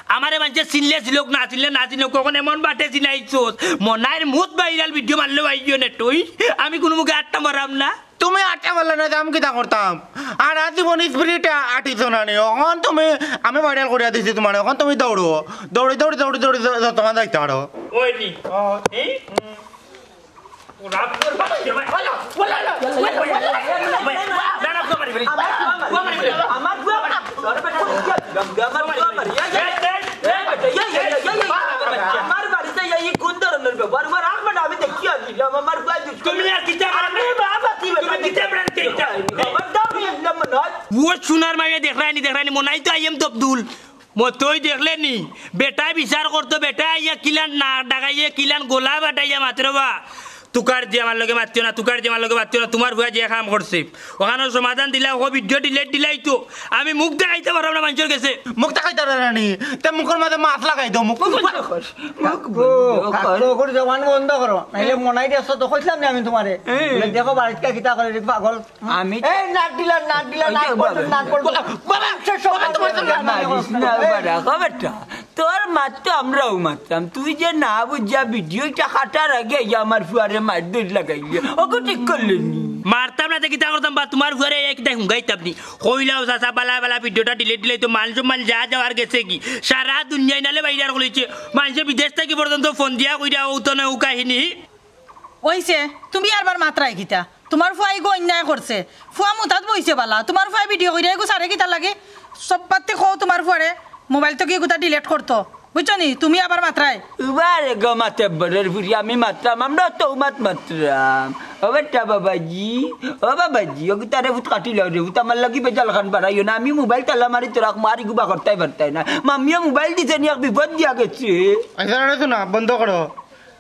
আমারে মানষে চিনলে চিনউক, না চিনলে না চিনউক, কখন এমন বাটে চিনাইছস? মনাইর মুত ভাইরাল ভিডিও মারলো ভাইও নে তুই। আমি কুনু মুখে আটটা মারাম না। তুমি আটটা মারলে না, আমি কিতা করতাম? আর আজ জীবন স্পিরিটে আটিছো না নি। অখন তুমি, আমি ভাইরাল করিয়া দিছি তোমারে, অখন তুমি দৌড়ো। দৌড়ি, দৌড়ি, দৌড়ি, দৌড়ি, য-, যতক্ষণ যাইতে পারো। ওই নি। ও। এই? ওরা, ওরা, ওরা, ওরা, ওরা, ওরা, ওরা, ওরা, না, না, ওরা মারি ফেলি। ওরা মারি ফেলি। আমার ফুয়া মারি। আমার ফুয়া মারি। এই, এই, এই, এই, এই, এই, এই, আমার বাড়িতে এই কোন ধরনের ব্যবহার? ওরা রাখবে না, আমি দেখিয়া দিলাম, আমার ফুয়া দুষ্টু। তুমি আর কিতা আমি বাবা কি তুমি কিতা ব্র্যান্ড কিতা? খবরদার আমি একদম নয়। ও সোনার মাইয়া দেখরায়নি, দেখরায়নি, মনাই তো আইএম তবদুল। মতই দেখলে নি, বেটায় বিচার করতো, বেটায় আইয়া কিলান নাক ডাকাইয়া, কিলান গলা ফাটাইয়া মাতরে বা। তুকার জি আমার লগে মাতিও না, তুকার জি আমার লগে মাতিও না, তুমার ফুয়া যে কাম করছে, অখানর সমাধান দিলাও, ও ভিডিও ডিলিট দিলাইতো। আমি মুখ দেখাইতাম পাররাম না মানষর গেছে। মুখ দেখাইতায় পাররায় না নি? তে মুখর মাঝে মাছ লাগাই দেও, মুখ বন্ধ কর। মুখ বন্ধ কর। কাকু, ওগুর জবান বন্ধ করো, নাইলে মনাই দেখছো তো, কইছিলাম না আমি তুমারে। এই। বলে, দেখো বাড়িত কিতা করে রে পাগল। আমি এই নাট ডিলার, নাট ডিলার, ওই যে নাট বল্টু, বাবা। নাট বল্টু। বাবা, বাবা, তোমার তো নাট মারিস না, বাবা, রাখো বেটা। তোর মাত তো আমরাও মারতাম। তুই যে না বুঝা ভিডিওটা কাটার আগে এই আমার ফুয়ারে মার দৌড় লাগাইলে, ওকে ঠিক করলে নি। মারতাম না, তে কিতা করতাম বা? তুমার ফুয়ারে এক দেখ হুঙ্গাইতাম নি। কইলাও চাচা, বালা বালা ভিডিওটা ডিলিট দিলাইতো, মান সম্মান যা যাওয়ার গেছে গি। সারা দুনিয়ায় নালে ভাইরাল করিছে। মানষে বিদেশ থাকি পর্যন্ত ফোন দিয়া কইরা, ও তো না ও কাহিনী। অইছে, তুমি আরবার মাতরায় কিতা? তুমার ফুয়ায় গো অন্যায় করছে। ফুয়া মুতাত বইছে বালা। তুমার ফুয়ায় ভিডিও কইরা এগু সারে কিতা লাগে? সব পাত্তি কও তুমার ফুয়ারে, মোবাইল থাকি এগুতা ডিলিট করতো। বুঝছো নি? তুমি আবার মাতরায়। উবারে গো মাতব্বরের ফুরি, আমি মাতরাম, আমরা তো মাত মাতরাম। ও বেটা বাবাজি, ও বাবাজি, ওগুতারে ফুত কাটি লও রে, ফুত আমার লাগি বেজাল খান বাড়াইও না। আমি মোবাইল তালা মারি তো রাখমু, আর ইগুবা করতায় পারতায় না। মামিয়ে মোবাইল দিছে নি, এক বিপদ দিয়া গেছে। আচ্ছা, আরে শোনা, বন্ধ করো।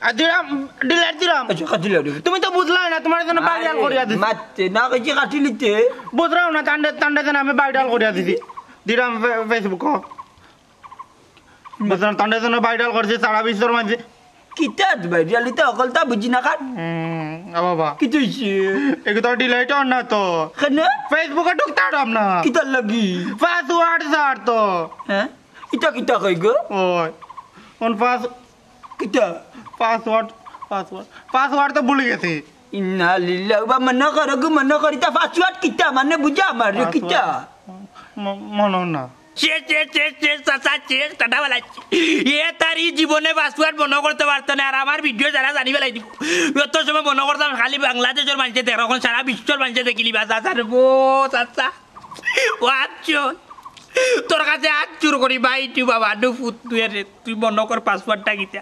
আর দিরাম, ডিলিট দিরাম। আচ্ছা, কাটি লও রে। তুমি তো বুঝলায় না, তুমার জন্য ভাইরাল করিয়া দিছি। মাততে না, কইছি কাটি লিতে। বুঝরাও না, তান্ডে, তান্ডে যেন আমি ভাইরাল করিয়া দিছি। দিরাম ফে-, Facebook। বুঝলাম, তান্ডে যেন ভাইরাল করছি, সারা বিশ্বর মাঝে। কিতা ভাইরাল, ইতা অকলতা বুঝি না কার। হুম, আ বাবা। কিতা অইছে? এগু তো ডিলিট অর না তো। কেনে? Facebook-এ ঢুকতাম না। কিতার লাগি? পাসওয়ার্ড ছাড়তো। হ্যাঁ? ইতা কিতা কই গো? ওই, কোন পাস-, কিতা? পাসওয়ার্ড, পাসওয়ার্ড, পাসওয়ার্ড তো ভুলি গেছি। ইন্না লিল্লাহ, বা মনো কর গো, মনো কর, ইতা পাসওয়ার্ড কিতা? মানে বুঝা আমার রে, কিতা? পাসওয়ার্ড। ম-, মনো না। শেষ, শেষ, শেষ, শেষ, চাচা, শেষ, টাটা বালাই। এ তার ই জীবনে পাসওয়ার্ড মনো করতে পারতো না, আর আমার ভিডিও যারা জানি বেলাই দিব। যত সময় মনো করতাম, খালি বাংলাদেশর মানষে দেখরা, অখন সারা বিশ্বর মানষে দেখিলিবা, চাচা রে, বো, চাচা। ও আচ্ছা, তোর কাছে আত জুর করি ভাই, তুই বাবা, নু ফুত তুই রে, তুই মনো কর পাসওয়ার্ডটা কিতা।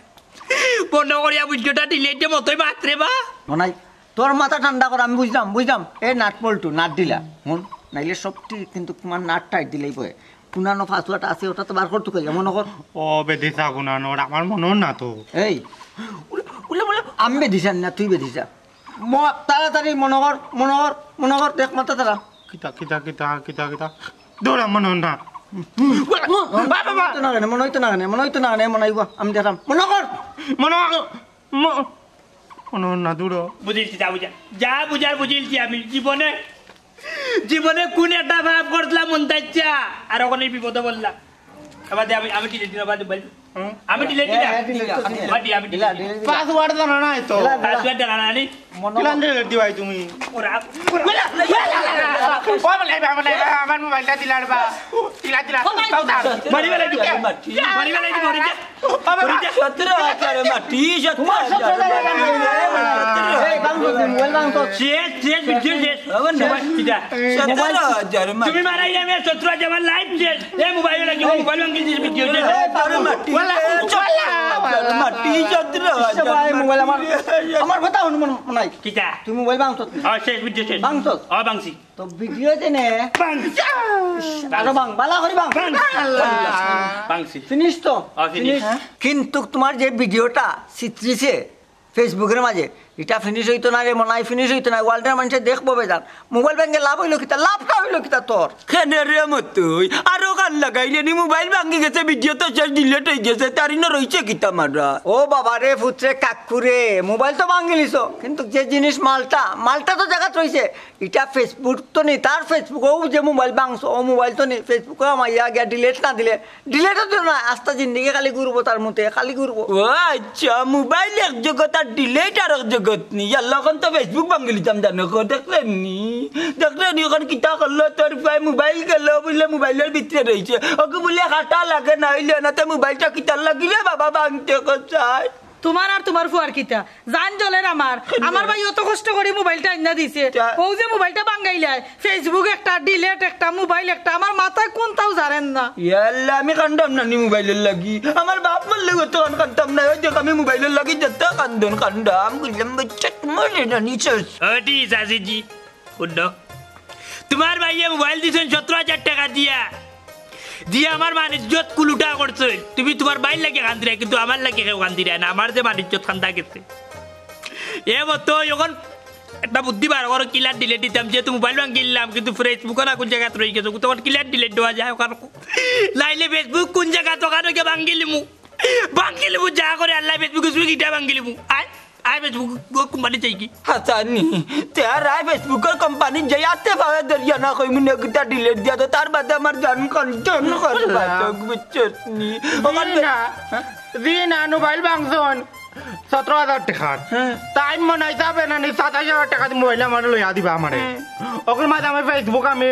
মনো করিয়া ভিডিওটা ডিলিট দে মতই মাত রে বা। মনাই, তোর মাথা ঠান্ডা কর, আমি বুঝলাম, বুঝলাম। এ নাট পল্টু, নাট ঢিলা। হুন, নাইলে সবটি কিন্তু তুমার নাট টাইট দিলেই বয়। পুনানো পাসওয়ার্ড আছে, ওটা তো বার কর তো কইয়া, মনো কর। ও বেদিসা গুনানোর, আমার মনো না তো। এই, উলে, উলে, উলে, আমি বেদিসা না, তুই বেদিসা। ম-, তাড়াতাড়ি মনো কর, মনো কর, মনো কর, দেখ মাথা তারা। কিতা, কিতা, কিতা, কিতা, কিতা? দৌড়া মনো না। মনো অইতো না কেনে, মনো অইতো না কেনে, মনো অইতো না কেনে, মনো অইবো, আমি দেখলাম। মনো কর। মনো, ম-, মনো না, দৌড়ো। বুঝিলছি, যা বুঝা, যা বুঝার বুঝিলছি আমি। জীবনে, জীবনে কোন একটা পাপ করছিলাম মন চাইছা, আর অখন এই বিপদো পড়লাম। আবার দে, আমি, আমি ডিলিট দিলাম, আবার দে, বল। হুম? আমি ডিলিট দিলাম। এ, এ, ডিলিট দিলাম। আবার দে, আমি ডিলিট দিলাম। ডিলিট দিলাম। পাসওয়ার্ড জানো না তো? ডিলিট দিলাম। পাসওয়ার্ড জানা না নি? মনো কিলান ডিলিট দিবাই তুমি? ওরা, ওরা। ও বলে, বাবা, বলে, আমার মোবাইলটা দিলার বা। দিলা, দিলা। ও ভাই, তাও তার। মারি বেলাই দিবা। মারি বেলাই দিবা, ওরে যা। বাবা, ওরে যা। সতেরো হাজার মাটি, সতেরো হাজার মাটি। এই, বাংলা মোবাইল বাংলা। শেষ, শেষ, ভিডিও শেষ। বাবা, না। কিটা? সতেরো হাজার মাটি। তুমি মারাই যাবে, সতেরো হাজার আমার লাইফ শেষ। এ মোবাইল লাগি, মোবাইল ভাঙি দিস, ভিডিও শেষ। এ, বারো মাটি। ওয়ালা, ওয়ালা, ওয়ালা। মাটি সতেরো হাজার। ভাই, মোবাইল আমার, আমার কথা হুন, মন নাই। কিটা? তুমি মোবাইল ভাঙছো? ও, শেষ, ভিডিও শেষ। ভাঙছো? ও, ভাঙছি। তো ভিডিও যে নে। ভাঙছি। আরো ভাঙ, বালা করি ভাঙ। ভাঙছি। ভাঙছি। ফিনিশ তো? ও, ফিনিশ। ফিনিশ। কিন্তু তুমার যে ভিডিওটা চিত্রিছে, Facebook-এর মাঝে, ইটা ফিনিশ অইতো না রে, মনাই ফিনিশ অইতো না, ওয়ার্ল্ডর মানষে দেখবো বেজান। মোবাইল ভাঙ্গে লাভ অইলো কিতা? লাভটা অইলো কিতা তোর? কেনে রে মতই? আরো গান লাগাইলে নি, মোবাইল ভাঙ্গি গেছে, ভিডিও তো শেষ, ডিলিট অই গেছে, তার ইনো রইছে কিতা মারা? ও বাবা রে, ফুতরে, কাকুরে, মোবাইল তো ভাঙ্গিলিছো, কিন্তু যে জিনিস মালটা, মালটা তো জাগাত রইছে। ইটা Facebook তো নি, তার Facebook, ও যে মোবাইল ভাঙছো, ও মোবাইল তো নি, Facebook-ও আমার ইয়া গিয়া ডিলিট না দিলে, ডিলিটও দিও না, আস্তা জিন্দেগি খালি ঘুরবো তার মতে, খালি ঘুরবো। ও আচ্ছা, মোবাইল এক জগৎ আর ডিলিট আর এক জগৎ নি। ইয়াল্লা, অখন তো Facebook ভাঙ্গিলিতাম জানো কো, দেখলে নি? দেখলে নি, অখন কিতা করলো তোর ফুয়ায়? মোবাইল গেল বুলে মোবাইলর ভিতরে রইছে। ওকে বুলে কাটা লাগে না অইলে না, তে মোবাইলটা কিতার লাগিলে বাবা ভাঙতে কোথায়? তুমার আর তুমার ফুয়ার কিতা? জান জলের আমার। আমার ভাই অত কষ্ট করি মোবাইলটা আইনা দিছে। তা- ও যে মোবাইলটা ভাঙ্গাইলায়, Facebook একটা, ডিলিট একটা, মোবাইল একটা, আমার মাথায় কুনটাও জারের না। ইয়াল্লা, আমি কান্দাম না নি মোবাইলর লাগি। আমার বাপ মরলে অত কান্দাম না। ওই দেখ, আমি মোবাইলর লাগি যত কান্দন কান্দাম, বুঝলাম, বাচ্চা তোমার এটা নিচে। ওটি, চাচিজি, হুনো। তুমার ভাইয়ে মোবাইল দিছইন সতেরো হাজার টেকা দিয়া। দিয়া আমার মান ইজ্জত কুলুটা করছইন। তুমি তুমার ভাইর লাগি কান্দিরায়, কিন্তু আমার লাগি কেউ কান্দিরায় না। আমার যে মান ইজ্জত কান্দা গেছে। এ মতো অখন একটা বুদ্ধি বার করো, কিলা ডিলিট দিতাম। যেহেতু মোবাইল ভাঙ্গিলাম, কিন্তু Facebook না কোন জাগাত রই গেছে, তখন কিলা ডিলিট দেওয়া যায় অখন। নাইলে Facebook কোন জাগাত অখানো গিয়া ভাঙ্গিলিমু। ভাঙ্গিলিমু যা করে আল্লাহ, Facebook-এ সুই গিটা ভাঙ্গিলিমু। আয়, আয় Facebook কোম্পানি চাই কি? হাসানি, তে আর আয় Facebook-এর কোম্পানি যাই আতে পাওয়া দরিয়া না কইমু নে, কিতা ডিলিট দিয়া তো, তার বাদে আমার জান কন্টন করে বাঁচক, বুঝছস নি? জি না, জি না, মোবাইল ভাঙছন। সতেরো হাজার টেকার। হ্যাঁ। তাই মনে হয় যাবে না নি, সাতাইশ হাজার টেকা দি মোবাইল আমারে লইয়া দিবা আমারে। হ্যাঁ। অখন মাঝে আমি Facebook আমি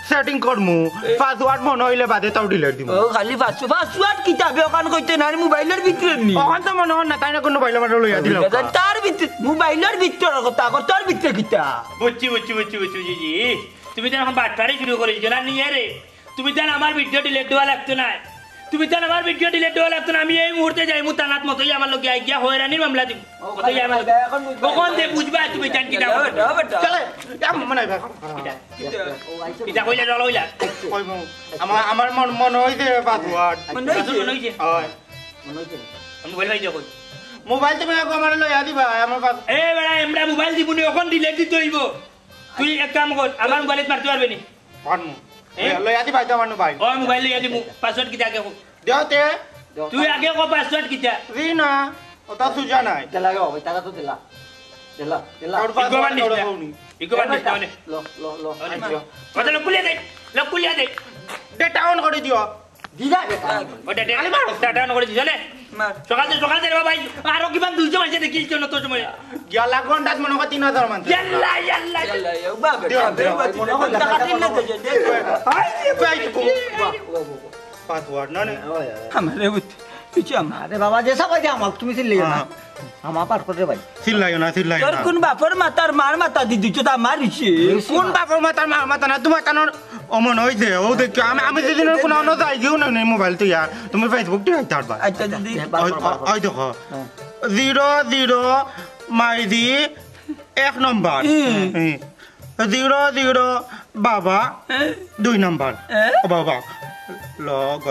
সেটিং করমু, পাসওয়ার্ড মনে হইলে বাদে তাও ডিলিট দিমু। ও, খালি পাসওয়ার্ড, পাসওয়ার্ড কিতা বে? অখান কইতে না, মোবাইলর ভিতরে নি। অখন তো মনে হয় না, তাই না কোন মোবাইল আমারে লইয়া দিল। তার ভিতরে, মোবাইলর ভিতরে কথা, তোর ভিতরে কিতা? বুঝছি, বুঝছি, বুঝছি, বুঝছি, বুঝছি। তুমি তো অখন বাটপারি শুরু করিছো না নিয়ে রে। তুমি তান আমার ভিডিও ডিলিট দেওয়া লাগতো না। তুমি তান আমার ভিডিও ডিলিট দেওয়া লাগতো না। আমি এই মুহূর্তে যাইমু থানাত, মতই আমার লগে আই গিয়া হয়রানির মামলা দিমু। ও, মতই আমার লগে। অখন দে বুঝবা তুমি তান কিতা করো। বেটা, বেটা। চলে, যা, মনে হয় ভাই। কিতা? কিতা? ও, আইছে। কিতা কইলা, ডলা কইলা? কইমু। আমার, আমার মন, মনে হইছে পাসওয়ার্ড। মনে হইছে? মনে হইছে? হয়। মনে হইছে? আমি মোবাইল পাই যখন। মোবাইল তুমি আগে আমার লইয়া দিবা, আমার পাস- এ বেটা, আমরা মোবাইল দিবো নি, অখন ডিলিট দিতে হইব। তুই এক কাম কর, আমার মোবাইলে মারতে পারবে নি? পারমু। এ? লইয়া দিবা তো আমার মোবাইল। ও মোবাইল লইয়া দিমু, পাসওয়ার্ড কিতা আগে কো। দেও তে। তুই আগে কো পাসওয়ার্ড কিতা? জি না, ওটা সুজা নাই। দিলা গো, ওই টাকা তো দিলা। দিলা, দিলা। তোর ইগো পাসওয়ার্ড মানিস ওরা না। কওনি। ইগো মানিস না, ওনে। লো, লো, লো। ওনে। আচ্ছা। ওটা লক খুলিয়া দে, লক খুলিয়া দে। ডেটা অন করে দিও। দিলা বেটা। ওটা ডেটা, আরে মারো। ডেটা অন করে দিস, নে। মার। সকাল দে, সকাল দে রে বাবা, আরো কিমান দুইশো মানষে দেখিস কেন তোর সময়? গেলা ঘন্টাত মনে হয় তিন হাজার মানষে। ইয়াল্লা, ইয়াল্লা। ইয়াল্লা, ইয়া, বাবা, দিও, দিও। মনে হয় টাকা তিন না দে, দে। আই, ভাই, বাহ, বাহ, বাহ। পাসওয়ার্ড না নে। আমারে বুঝ, তুই কি আমার? আরে বাবা, যে সবাই দে আমাকে, তুমি চিল্লাইও না। হ্যাঁ। আমার পাসওয়ার্ড রে ভাই। চিল্লাইও না, চিল্লাইও তোর না। কোন বাপর মাথার মার মাথা দি দিছো তা মারিছে? কোন বাপর মাথার মার মাথা না, তোমার কানর অমন হইছে, ও দেখো, আমি, আমি যেদিন কোনো অন্য যাই গিয়েও না নেই মোবাইল তো ইয়ার, তুমি Facebook টি আইতে পারবা। আচ্ছা, দিদি। ওই, ওই দেখো, হ্যাঁ। জিরো জিরো মাইজি এক নম্বর। হুম। হুম। জিরো জিরো বাবা, হ্যাঁ? দুই নাম্বার। হ্যাঁ? ও বাবা, লগ,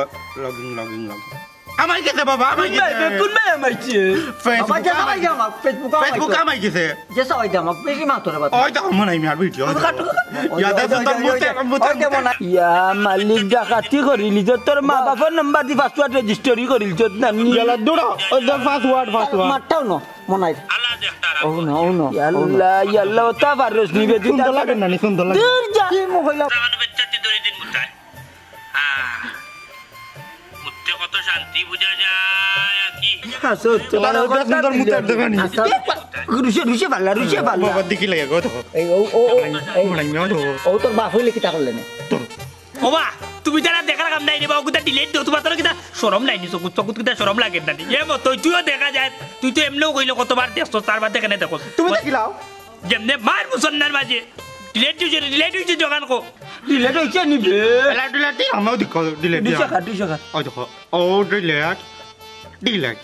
লগিং, লগিং, লগিং। আমাই গেছে বাবা, আমাই কোন ভাই, গেছে। কোন ভাই আমাইছে? Facebook বাবা, যে আমাই আমাই গেছে। গেছে, আমার Facebook আমাই Facebook গেছে। আমাই গেছে। যে সবাই দে আমাকে বেশি মাতরে বাবা। ওই তো মনে হয় আমি আর ভিডিও। ওই কাটো। ইয়াদে তো তোর মুতে, মুতে। ওই যেমন ইয়া মালিক ডাকাতি করিলি যে তোর মা বাপর নাম্বার দি পাসওয়ার্ড রেজিস্টারি করিল যত না নি। ইয়ালা দৌড়া, ওই যে পাসওয়ার্ড, পাসওয়ার্ড। মারটাও না। মনাই। আল্লাহ দেখতারা। ও না, ও না, ও না। ইয়াল্লা, ইয়াল্লা, ওটা পারস নি বে, সুন্দর লাগে না নি, সুন্দর লাগে। দূর যা। কি মহিলা? আমার বাচ্চা তুই ধরে দিন মুতায়। আহ, মুততে কত শান্তি বুঝা যায় আর কি। হাসো, তোমার ওটা ওটা সুন্দর মুতার দোকানি। আচ্ছা, রুশে, রুশে পাল্লা, রুশে পাল্লা। বাবা দেখি লাগে গো তো। এই, ও, ও, ও, এই। মনাই মিয়া তো। ও তোর বাপ হইলে কিতা করলে না? তোর ওবা, তুমি তারা দেখার কাম নাই রে বা, ওগুতা ডিলিট দেও, তোমার তারা কিতা শরম নাই নি, চকুত, চকুত কিতা শরম লাগে না নি? এ মতো, তুইও দেখা যায়, তুই তো এমনেও কইলে কতবার দেখছো, তার বাদে কেনে দেখো? তুমি দেখিলাও। যেমনে মার মুসন্নার মাঝে, ডিলিট হইছে, ডিলিট হইছে দোকান কো। ডিলিট হইছে নি বে? এলা ডিলিট দি, আমাও দেখো, ডিলিট দি। দুইশো কাট, দুইশো কাট। ওই দেখো, ও ডিলিট, ডিলিট।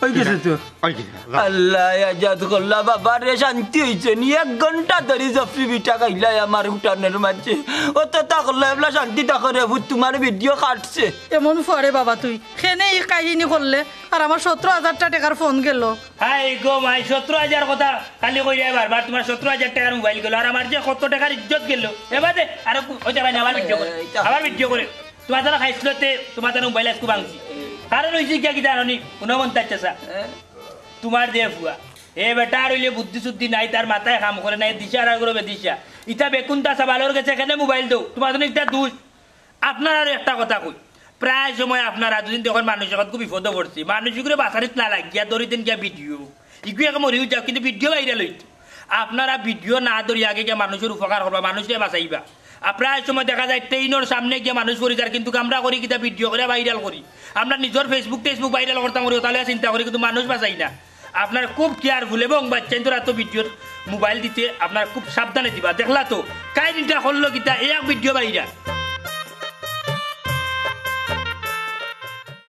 ওই গেছে তো। ওই গেছে, যা। আল্লাহ, আজাদ করলা বাবা রে, শান্তি হইছে নি? এক ঘন্টা ধরি জফরি বিটা খাইলাই আমার উঠানের মাঝে। ও তো তা করলা, এবলা শান্তি তা করে, ভূত তোমার ভিডিও কাটছে। এমন ফরে বাবা তুই, কেনে এই কাহিনী করলে, আর আমার সতেরো হাজারটা টেকার ফোন গেল। হাই গো মাই, সতেরো হাজার কথা খালি কইরায় বারবার, তোমার সতেরো হাজার টেকার মোবাইল গেল, আর আমার যে কত টেকার ইজ্জত গেল। এবারে আরো কু-, ওই যে ভাই, আবার ভিডিও করে, এইটা আবার ভিডিও করে। তোমার তারা খাইছিল তে, তোমার তারা মোবাইল আজকে ভাঙছি। কারণ হইছে কিয়া কি জানো নি? ঊনপঞ্চাশ চাচা। হ্যাঁ। তোমার যে ফুয়া, এ বেটা আর হইলে বুদ্ধি শুদ্ধি নাই, তার মাথায় কাম করে নাই, দিশা আর করে বেদিশা। ইতা বেকুন্তা সাবালর গেছে কেনে মোবাইল দেও, তোমার জন্য একটা দুষ। আপনার আর একটা কথা কই, প্রায় সময় আপনারা যদি দেখেন মানুষ এখন খুব বিপদে পড়ছে, মানুষ করে বাঁচানিত না লাগিয়া দড়ি দেন গিয়া ভিডিও, ইগু এক মরিও যাও, কিন্তু ভিডিও ভাইরাল হইতো। আপনারা ভিডিও না ধরি আগে গিয়া মানুষের উপকার করবা, মানুষরে বাঁচাইবা। আর প্রায় সময় দেখা যায় ট্রেইনের সামনে গিয়া মানুষ পড়ি যার, কিন্তু আমরা করি কিতা, ভিডিও করে ভাইরাল করি। আমরা নিজের Facebook টেসবুক ভাইরাল করতাম করি, তাহলে চিন্তা করি, কিন্তু মানুষ বাঁচাই না। আপনারা খুব কেয়ারফুল এবং বাচ্চাইন্তরা তো ভিডিওর মোবাইল দিতে আপনারা খুব সাবধানে দিবা। দেখলা তো, কাহিনীটা করলো কিতা, এই এক ভিডিও ভাইরাল।